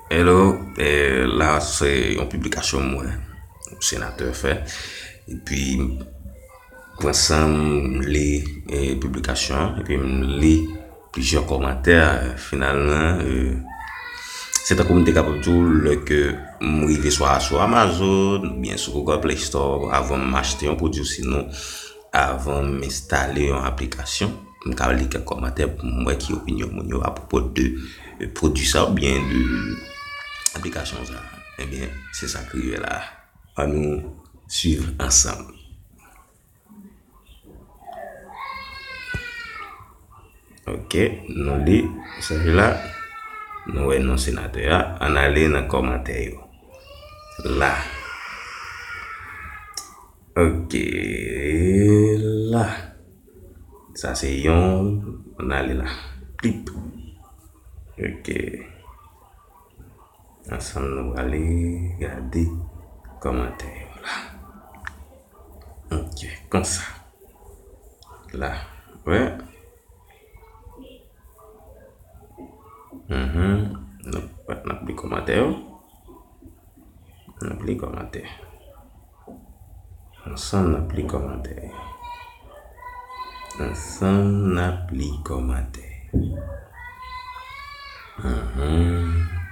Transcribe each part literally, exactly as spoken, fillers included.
Hello, eh, la se yon piblikasyon m wè senatè fè. Epi m pran san m li, eh, piblikasyon an, epi m li plizyè kòmantè. Finalman, eh, se tankou m te kapab di w, lè ke m rive swa sou Amazon oubyen sou Google Play Store, avan m achte yon pwodui, sinon avan m enstale yon aplikasyon, m ka li kèk kòmantè pou m wè ki opinyon moun yo apwopo de, eh, pwodui sa oubyen de aplikasyon sa. Ebyen, se sa k rive la. Ann nou swiv ansanm. Ok, nou li mesaj la. Nou wè non senatè a. Ann ale nan kòmantè yo. La. Ok. La. Sa se yon. Ann ale la. Plip. Ok. Ansanm nou prale gade kòmantè yo la. Ok, konsa. La, wè. Mhm. N ap, n ap li kòmantè yo. N ap li kòmantè. Ansanm n ap li kòmantè. Ansanm n ap li kòmantè. Mhm.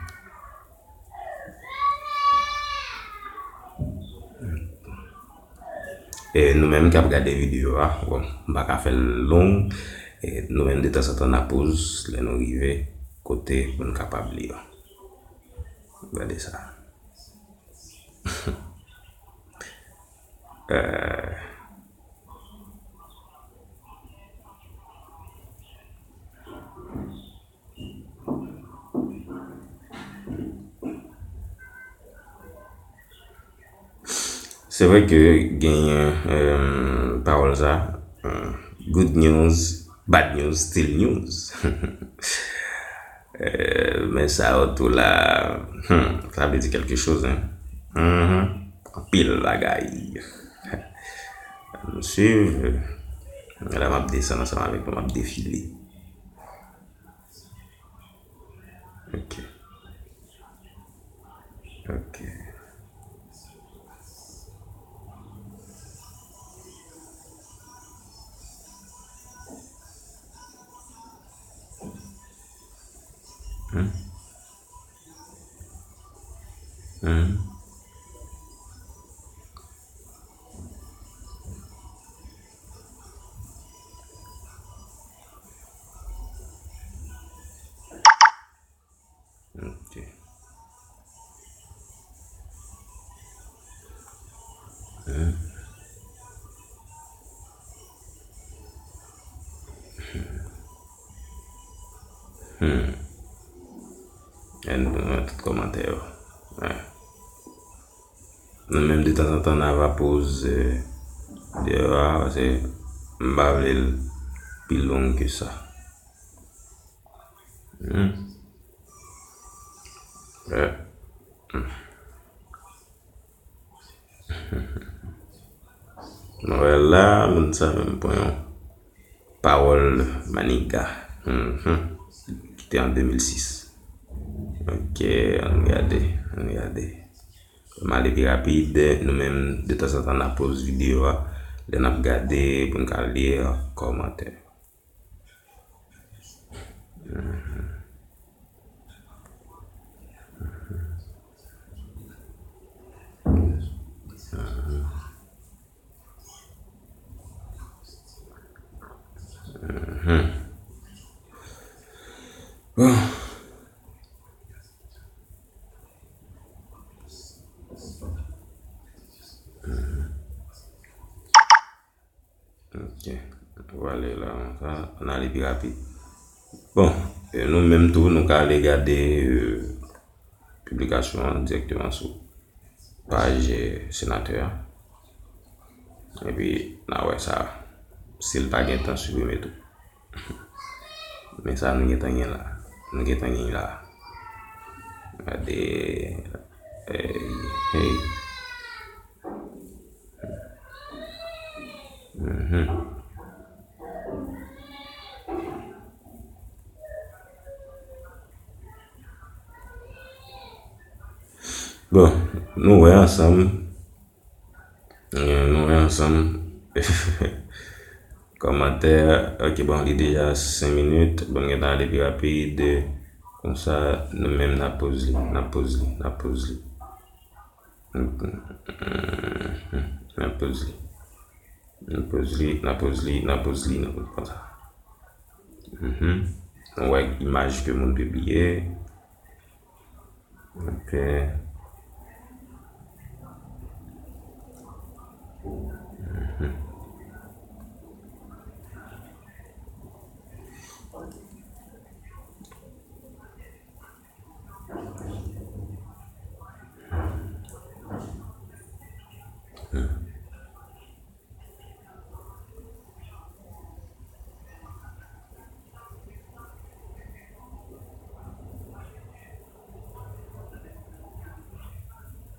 E nou menm k ap gade videyo a, bon, m pa ka fè l long. E nou menm, detanzantan, n a poz lè nou rive kote pou n kapab li yo. Gade sa. Euh, Se vre ke genyen, euh, pawòl sa, euh, good news, bad news, still news. Euh, men sa yo tou la, hmm, sa vle di kèlke choz, hein. Mhm. Anpil bagay. Ann swiv. La m ap desann ansanm avèk nou, m ap defile. Ok. Ok. Hmm? Hmm? Ok. Hmm. Hmm. Ann pran tout kòmantè yo. Wè. Nou menm, detanzantan, n a va poze deyò a, paske m pa vle l pi long ke sa. Hmm. Eh. Hmm. Nou wè la, moun sa menm pran yon pawòl Maniga. Mhm. Ki te an de mil sis. Ok, ann gade, ann gade. M ale pi rapid, nou menm, detanzantan, n a poz videyo a, lè n ap gade, pou n ka li kòmantè. Bon. Ok. Vwala la, sa, ann ale pi rapid. Bon, e nou menm tou, nou ka ale gade, euh, piblikasyon an dirèkteman sou paj, euh, senatè a. Epi, n a wè sa, si l pa gen tan siprime tou. Men sa nou gentan gen la. Nou gentan gen la. Gade, hey, hey. Mhm. Bon, nou wè ansanm. Eh, nou wè ansanm. Kòmantè, ok, bon, li deja senk minit. Bon, m gentan ale pi rapid. Konsa, nou menm n a poz li, n a poz li, n a poz li. N a poz li. N a poz li, n a poz li, n a poz li, n a poz li konsa. Mhm. Nou wè imaj ke moun pibliye. Ok. Mhm.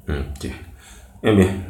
Ok. Ebyen,